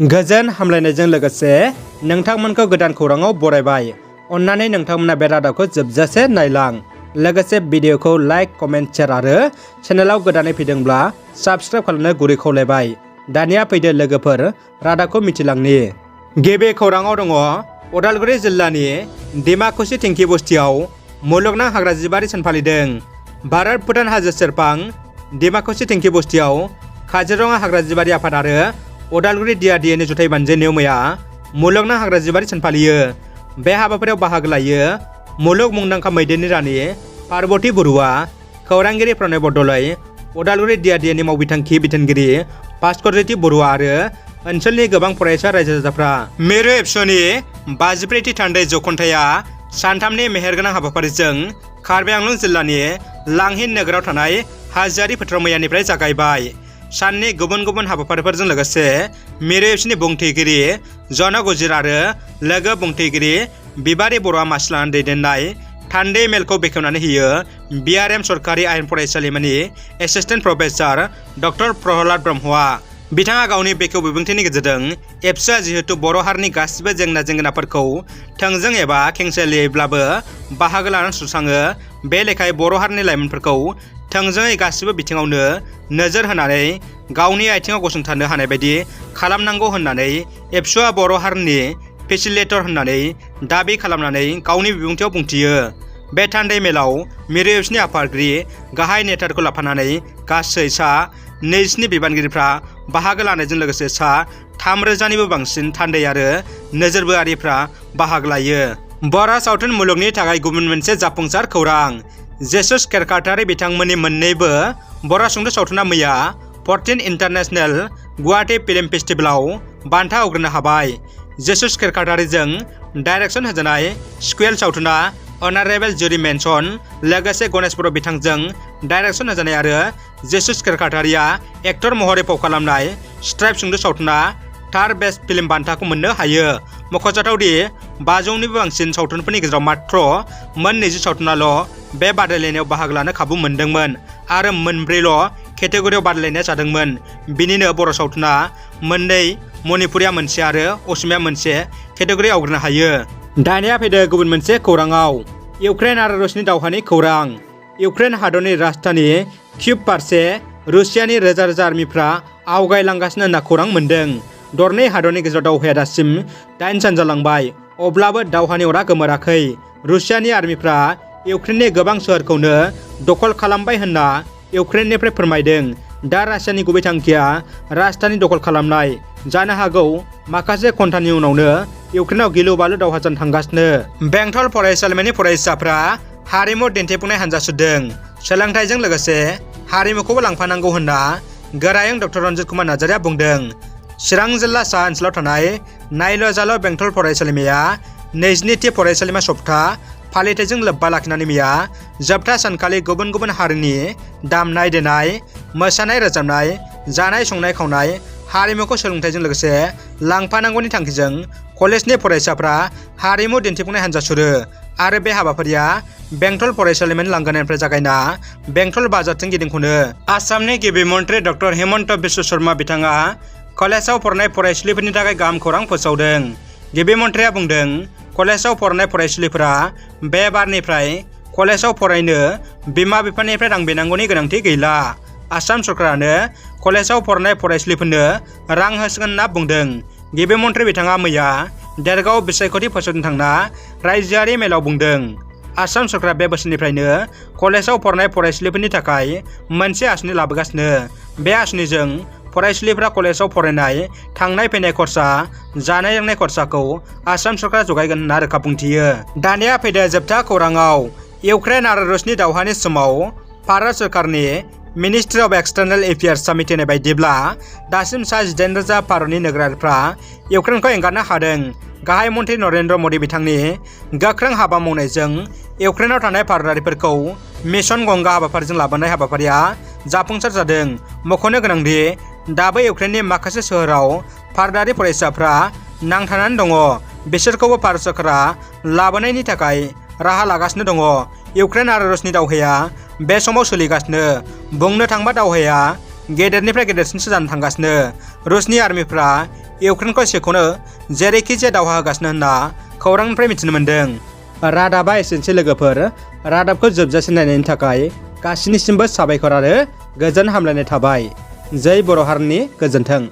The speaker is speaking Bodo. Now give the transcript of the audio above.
गोजोन हामलायनायजों लोगोसे नोंथांमोनखौ गोदान खौराङाव बरायबाय। अन्नानै नोंथांमोना बे रादाबखौ जोबजासे नायलां। लोगोसे भिडिअखौ लाइक, कमेन्ट, शेयार आरो चेनेलाव गोदानै फैदोंब्ला साबस्क्राइब खालामनो गुरै खावलायबाय। दानिया फैदो लोगोफोर रादाबखौ मिथिलांनि। गिबि खौराङाव दङ उदालगुरि जिल्लानि डिमाकुसि टेंकि बस्तियाव मुलुगनां हाग्राजिबारि सान फालिदों। भारत भुटान हाजो सेरफां डिमाकुसि टेंकि बस्तियाव काजिरङा हाग्राजिबारि आफाद आरो उदालगुरि DRDAनि जुथाइ बानजायनायाव मैया मुलुगनां हाग्राजिबारि सान फालियो। बे हाबाफारियाव बाहागो लायो मुलुग मुंदांखा मैदेरनि रानि पार्बती बरुवा, खौरांगिरि प्रणय बरदलै, उदालगुरि DRDAनि मावबिथांखि बिथोनगिरि भास्करज्योति बरुवा आरो ओनसोलनि गोबां फरायसा रायजो राजाफ्रा। मिरु एबसुनि 54थि थान्दै जखन्थाया सानथामनि मेहेरगोनां हाबाफारिजों कार्बि आंलं जिल्लानि लांहिन नोगोराव थानाय हाजोआरि फोथाराव मैयानिफ्राय जागायबाय। साननि गुबुन गुबुन हाबाफारिफोरजों लोगोसे मिरु एबसुनि बुंथिगिरि जन गजिर आरो लोगो बुंथिगिरि बिबारि बर'आ मासिलानानै दैदेननाय थान्दै मेलखौ बेखेवनानै होयो BRM सरकारि आयेन फरायसालिमानि एसिस्टेन्ट प्रफेसार डक्टर प्रहलाद ब्रह्मआ। बिथाङा गावनि बेखेव बिबुंथिनि गेजेरजों एबसुआ जिहेतु बर' हारिनि गासिबो जेंना जेंनाफोरखौ थोंजों एबा खेंसालियैब्लाबो बाहागो लानानै सुस्राङो, बे लेखायै बर' हारिनि लाइमोनफोरखौ थोंजोङै गासिबो बिथिङावनो नोजोर होनानै गावनि आथिङाव गसंथानो हानाय बायदि खालामनांगौ होननानै एबसुआ बर' हारिनि फेसिलिटेटर होननानै दाबि खालामनानै गावनि बिबुंथियाव बुंथियो। बे थान्दै मेलाव मिरु एबसुनि आफादगिरि गाहाय नेताफोरखौ लाफानानै गासै सा 20 बिबानगिरिफ्रा बाहागो लानायजों लोगोसे सा 3,000निबो बांसिन थान्दै आरो नोजोरबोआरिफ्रा बाहागो लायो। बर' सावथुन मुलुगनि थाखाय गुबुन मोनसे जाफुंसार खौरां। जेसुस केरकाटारि बिथांमोननि मोन्नैबो बर' सुंद' सावथुना मैया 14 इन्टारनेशनेल गुवाहाटी फिल्म फेस्टिभेलाव बान्था होग्रोनो हाबाय। जेसुस केरकाटारिजों डाइरेक्सन होजानाय स्कुवेल सावथुना अनारेबल जुरि मेनसन, लोगोसे गणेश बर' बिथांजों डाइरेक्सन होजानाय आरो जेसुस केरकाटारिया एक्टर महरै फाव खालामनाय स्ट्राइप सुंद' सावथुना थार बेस्ट फिल्म बान्थाखौ मोननो हायो। मख'जाथावदि 500निबो बांसिन सावथुनफोरनि गेजेराव मात्र मोन 20 सावथुनाल' बे बादायलायनायाव बाहागो लानो खाबु मोनदोंमोन आरो मोनब्रैल' केटेगरियाव बादायलायनाय जादोंमोन। बिनिनो बर' सावथुना मोननै, मणिपुरिया मोनसे आरो असमिया मोनसे केटेगरि आवग्रिनो हायो। दानिया फैदो गुबुन मोनसे खौराङाव। इउक्रेन आरो रुसनि दावहानि खौरां। इउक्रेन हादरनि राजधानि कियेभ फारसे रुसियानि रोजा रोजा आर्मिफ्रा आवगायलांगासिनो होनना खौरां मोन्दों। दरनै हादरनि गेजेराव दावहाया दासिम 8 सान जालांबाय, अब्लाबो दावहानि अरा गोमोराखै। रुसियानि आर्मिफ्रा इउक्रेननि गोबां सोहोरखौनो दखल खालामबाय होनना इउक्रेननिफ्राय फोरमायदों। दा रासियानि गुबै थांखिया राजधानि दखल खालामनाय। जानो हागौ माखासे घन्टानि उनावनो इउक्रेनाव गिलु बालु दावहा जानो थांगासिनो। बेंटल फरायसालिमानि फरायसाफ्रा हारिमु दिन्थिफुंनाय हानजा सुरदों। सोलोंथाइजों लोगोसे हारिमुखौबो लांफानांगौ होनना गोरायुं डक्टर रन्जित कुमार नार्जारिया बुंदों। चिरां जिल्ला साहा ओनसोलाव थानाय नायल' जाल' बेंटल फरायसालिमाया 22थि फरायसालिमा सप्ता फालिथायजों लोब्बा लाखिनानै मैया जोबथा सानखालि गुबुन गुबुन हारिनि दामनाय देनाय, मोसानाय रोजाबनाय, जानाय संनाय खावनाय हारिमुखौ सोलोंथाइजों लोगोसे लांफानांगौनि थांखिजों कलेजनि फरायसाफ्रा हारिमु दिन्थिफुंनाय हानजा सुरो आरो बे हाबाफारिया बेंटल फरायसालिमानि लांगोनानिफ्राय जागायना बेंटल बाजारथिं गिदिंखनो। आसामनि गिबि मन्त्रि डक्टर हेमन्त बिश्व शर्मा बिथाङा कलेजाव फरायनाय फरायसुलिफोरनि थाखाय गाहाम खौरां फोसावदों। गिबि मन्थ्रिया बुंदों, कलेजाव फरायनाय फरायसुलिफोरा बे बारनिफ्राय कलेजाव फरायनो बिमा बिफानिफ्राय रां बिनांगौनि गोनांथि गैला। आसाम सरकारानो कलेजाव फरायनाय फरायसुलिफोरनो रां होसिगोन होनना बुंदों। गिबि मन्थ्रि बिथाङा मैया देरगाव बिसायख'थि फसंथान थांना रायजोआरि मेलाव बुंदों, आसाम सरकारा बे बोसोरनिफ्रायनो कलेजाव फरायनाय फरायसुलिफोरनि थाखाय मोनसे आसुनि लाबोगासिनो। बे आसुनिजों फरायसुलिफ्रा कलेजाव फरायनाय थांनाय फैनाय खरसा, जानाय लोंनाय खरसाखौ आसाम सरकारा जगायगोन होनना रोखा बुंथियो। दानिया फैदो जोबथा खौराङाव। इउक्रेन आरो रुसनि दावहानि समाव भारत सरकारनि मिनिस्ट्रि अफ एक्सटार्नेल एफेयार्सआ मिथिनाय बायदिब्ला दासिम सा 18,000 भारतनि नोगोरारिफ्रा इउक्रेनखौ एंगारनो हादों। गाहाय मन्थ्रि नरेन्द्र मदि बिथांनि गोख्रों हाबा मावनायजों इउक्रेनाव थानाय भारतारिफोरखौ मिशन गंगा हाबाफारिजों लाबोनाय हाबाफारिया जाफुंसार जादों। मख'नो गोनांदि दाबो इउक्रेननि माखासे सोहोराव भारतारि फरायसाफ्रा नांथानानै दङ। बिसोरखौबो भारत सरकारा लाबोनायनि थाखाय राहा लागासिनो दङ। इउक्रेन आरो रुसनि दावहाया बे समाव सोलिगासिनो। बुंनो थांबा दावहाया गेदेरनिफ्राय गेदेरसिनसो जानो थांगासिनो। रुसनि आर्मिफ्रा इउक्रेनखौ सेख'नो जेरैखि जाया दावहा होगासिनो होनना खौरांनिफ्राय मिथिनो मोन्दों। रादाबा एसेनोसै लोगोफोर। रादाबखौ जोबजासिम नायनायनि थाखाय गासिनिसिमबो साबायखर आरो गोजोन हामलायनाय थाबाय। जै बर' हारिनि गोजोन्थों।